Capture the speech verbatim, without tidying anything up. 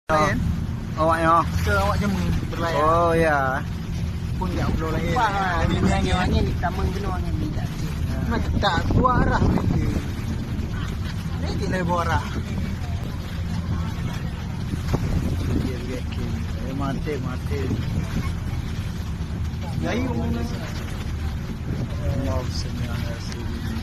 Lain. Awak nyoe. Ke awak jameun berlayar. Oh, ya. Pun jak pulau lain. Wah, angin, angin, angin, taman gunung angin, minta. Nah, tak dua arah ni. Ni je lah dua arah. Eh, mati, mati. Jai umum ni. Allahumma salli ala sayyidina